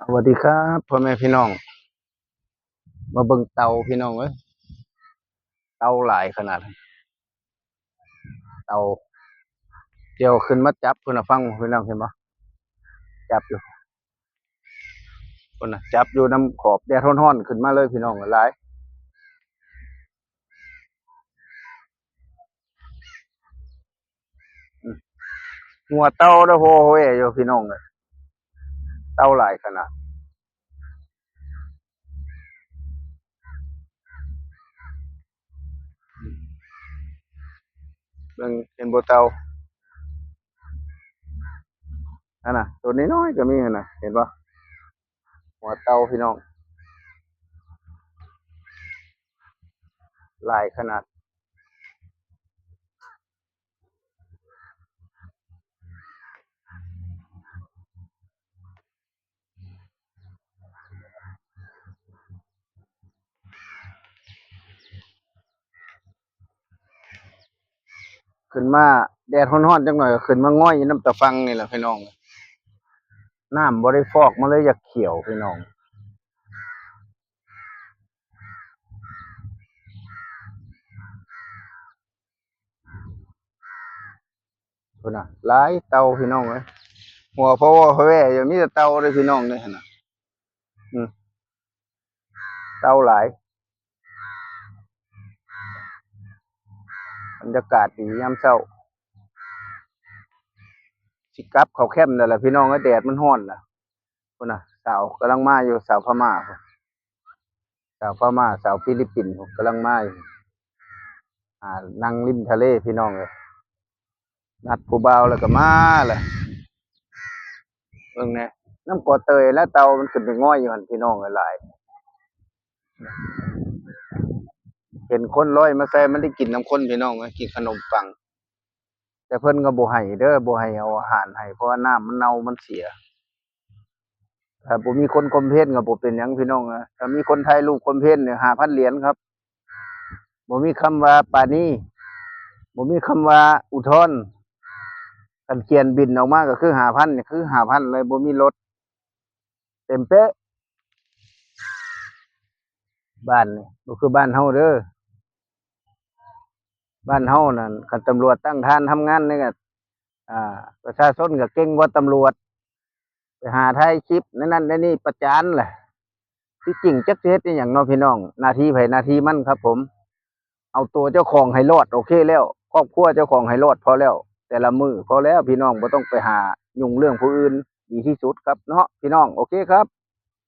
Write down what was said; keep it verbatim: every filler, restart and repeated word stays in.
สวัสดีครับพ่อแม่พี่น้อง มาเบิ่งเต่าพี่น้องเอ้ย เต่าหลายขนาด เต่าเดี๋ยวขึ้นมาจับพุ้นน่ะ ฟังพี่น้องเห็นบ่ จับอยู่พุ้นน่ะ จับอยู่นำขอบ แดดฮ้อนๆ ขึ้นมาเลยพี่น้อง หลาย อืม หัวเต่าเด้อ โหแหวอยู่พี่น้องเอ้ย เต่าหลายขนาด เบิ่ง เห็นบ่เต่า นั่นน่ะ ตัวน้อยๆ ก็มีหั่นน่ะ เห็นบ่ หัวเต่าพี่น้อง หลายขนาด ขึ้นมา แดดฮ้อนๆ จักหน่อยก็ขึ้นมาง่อยอยู่นำตาฝั่งนี่แหละพี่น้อง น้ำบ่ได้ฟอกมาเลยอยากเขียวพี่น้อง พุ้นน่ะ หลายเต่าพี่น้องเอ้ย หัวพะวอพะแวอยู่ มีแต่เต่าเด้อพี่น้องเด้อหั่นน่ะ อืม เต่าหลาย บรรยากาศดียามเช้า สิกลับเข้าแคมป์แล้วล่ะพี่น้องเอ้ย แดดมันฮ้อนล่ะ พุ้นน่ะ สาวกำลังมาอยู่ สาวพม่าพุ้น สาวพม่า สาวฟิลิปปินส์พุ้นกำลังมาอยู่ อ่า นั่งริมทะเลพี่น้องเอ้ย นัดผู้บ่าวแล้วก็มาแหละ เบิ่งแหน่ นำกอเตยและเต่ามันขึ้นไปง่อยอยู่หั่นพี่น้องเอ้ย หลาย เห็นคนลอยมาใส่ มันได้กินนำคนพี่น้องเอ้ย กินขนมปัง แต่เพิ่นก็บ่ให้เด้อ บ่ให้เอาอาหารให้ เพราะว่าน้ำมันเน่ามันเสีย ถ้าบ่มีคนคอมเพลนก็บ่เป็นหยังพี่น้องเอ้ย ถ้ามีคนถ่ายรูปคอมเพลนเนี่ย ห้าพันเหรียญครับ บ่มีคำว่าปราณี บ่มีคำว่าอุทธรณ์ คันเขียนบินออกมาก็คือห้าพัน นี่คือห้าพันเลย บ่มีลด เต็มเป๊ะ บ้านนี่บ่คือบ้านเฮาเด้อ บ้านเฮานั่น คันตำรวจตั้งด่านทำงานนี่ก็ อ่า ประชาชนก็เก่งกว่าตำรวจ ไปหาถ่ายคลิปในนั้นในนี่ประจานแหละ ที่จริงจักสิเฮ็ดอิหยังเนาะพี่น้อง หน้าที่ไผหน้าที่มันครับผม เอาตัวเจ้าของให้รอด โอเคแล้ว ครอบครัวเจ้าของให้รอดพอแล้ว แต่ละมื้อพอแล้วพี่น้อง บ่ต้องไปหายุ่งเรื่องผู้อื่น ดีที่สุดครับเนาะพี่น้อง โอเคครับ